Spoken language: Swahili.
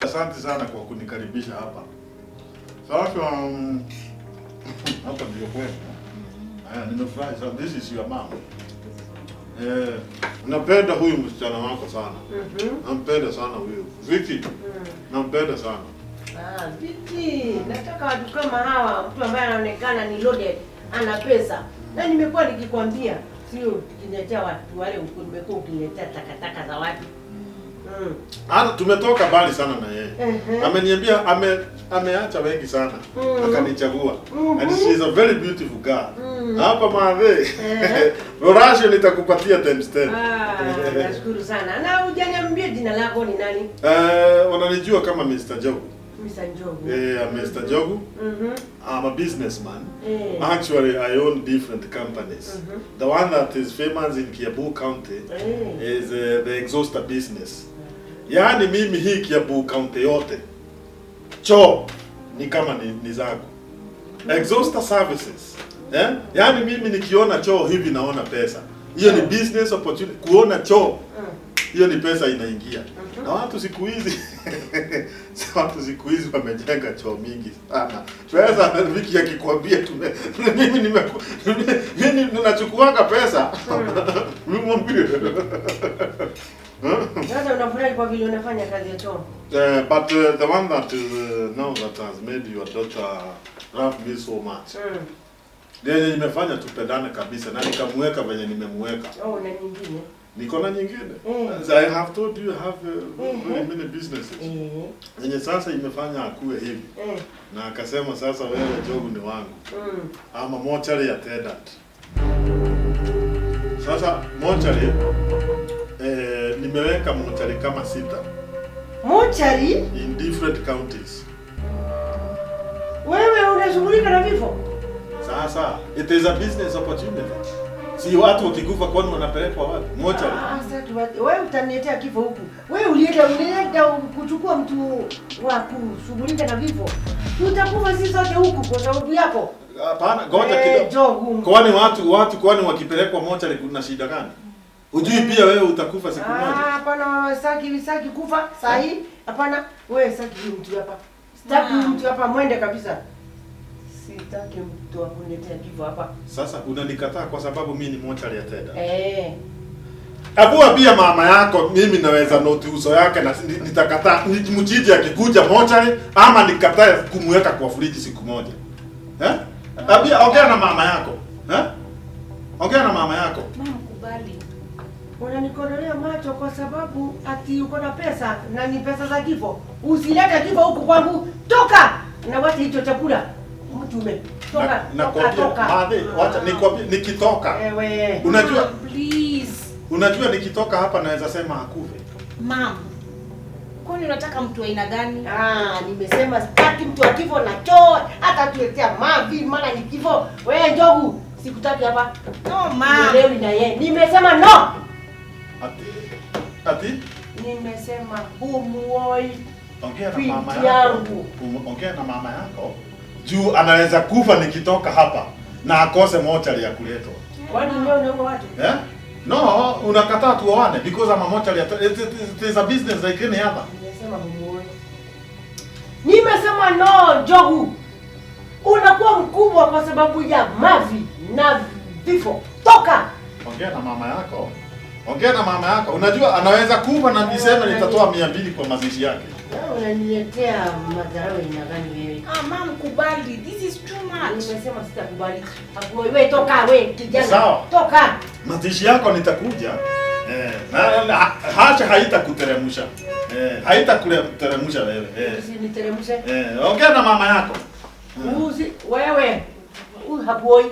Asante sana kwa kunikaribisha hapa. Sasa hapa ndio kwenu. Haya, nimefurahi sana. This is your mom. Eh, napenda huyu msichana wako sana. Nampenda sana huyu. Vicky. Nampenda sana. Ah, Vicky, nataka watu kama hawa, mtu ambaye anaonekana ni loaded, ana pesa. Na nimekuwa nikikwambia, sio ukiniletea watu wale huko, nimekuwa ukiniletea takataka za watu. Hata tumetoka mbali sana na yeye. Ameniambia ameacha wengi sana. Akanichagua. And she is a very beautiful girl. Hapa madhe. Rorasho nitakupatia times 10. Ah, nashukuru sana. Na hujaniambia jina lako ni nani? Eh, wananijua kama Mr. Njogu. Mr. Njogu. Eh, I'm Mr. Njogu. I'm a businessman. Actually, I own different companies. The one that is famous in Kiambu County is the exhauster business. Yaani mimi hii Kiambu County yote choo ni kama ni zangu. Exhauster services. Eh? Yaani mimi nikiona choo hivi naona pesa. Hiyo ni business opportunity. Kuona choo hiyo ni pesa inaingia. Na watu siku hizi wamejenga choo mingi sana. Pesa Viki akikwambia mimi mimi ninachukuanga pesa. Mimi mwambie. Sasa unafurahi kwa vile unafanya kazi ya choo. But the one that is now that has made your daughter love me so much. Yenye imefanya tupendane kabisa na nikamweka venye nimemweka. Oh, na nyingine. Niko na nyingine. As I have told you, I have very many businesses. Yenye sasa imefanya akue hivi. Na akasema, "Sasa wewe Njogu ni wangu." I'm a mortuary attendant. Sasa mortuary, nimeweka mortuary kama sita Mochari, in different counties. Wewe unashughulika na vifo? Sasa it is a business opportunity. Si watu wakikufa kwani wanapelekwa wapi? Mochari. Ah, sasa wewe utaniletea kifo huku. Wewe ulienda kuchukua mtu wa kushughulika na vifo. Tutakufa sisi sote huku kwa sababu yako. Hapana, ngoja Eh, kidogo. Njogu. Kwani watu kwani wakipelekwa mochari kuna shida gani? Hujui pia wewe utakufa siku moja? Ah, hapana, saki kufa saa hii. Hapana, wewe saki huyu mtu hapa. Sitaki huyu mtu hapa, mwende kabisa. Sitaki mtu wa kuniletea kifo hapa. Sasa unanikataa kwa sababu mimi ni mortuary attendant. Eh. Hebu ambia mama yako mimi naweza noti uso yake na nitakataa mchiji akikuja mochari ama nikatae kumweka kwa friji siku moja. Eh? Ambia, ongea na mama yako. Eh? Ongea na mama yako. Mama, kubali. Unanikodolea macho kwa sababu ati uko na pesa na ni pesa za kifo. Usilete kifo huku kwangu. Toka! Na wacha hicho chakula. Mtume. Toka, Na, toka, nakwambia toka. madhe, wacha nikwambie nikitoka. Ewe. Unajua Mom, please. Unajua nikitoka hapa naweza sema akufe. Mom. Kwani unataka mtu aina gani? Ah, nimesema sitaki mtu wa kifo na choo, hata tuletea mavi maana ni kifo. Wewe Njogu, sikutaki hapa. No, mom. Nielewi na yeye. Nimesema no. Ati ati Nimesema humuoi. Ongea na Binti mama yako. yangu. Ongea na mama yako. Juu anaweza kufa nikitoka hapa na akose mochari ya kuletwa. Kwani wewe unaua watu? Eh? No, unakataa tuoane because I'm a mortuary it is a business like any other. Nimesema humuoi. Nimesema no, Njogu. Unakuwa mkubwa kwa sababu ya mavi na vifo. Toka! Ongea na mama yako. Ongea na mama yako. Unajua anaweza kufa na niseme nitatoa 200 kwa mazishi yake. Wewe unaniletea madharau aina gani wewe? Ah, mom, kubali. This is too much. Nimesema sitakubali. Hakuoi wewe, toka wewe kijana. Sawa. Toka. Mazishi yako nitakuja. Eh, na hacha haitakuteremsha. Eh, haitakuteremsha wewe. Eh. Usiniteremshe. Eh, ongea na mama yako. Usi wewe. Huyu hakuoi.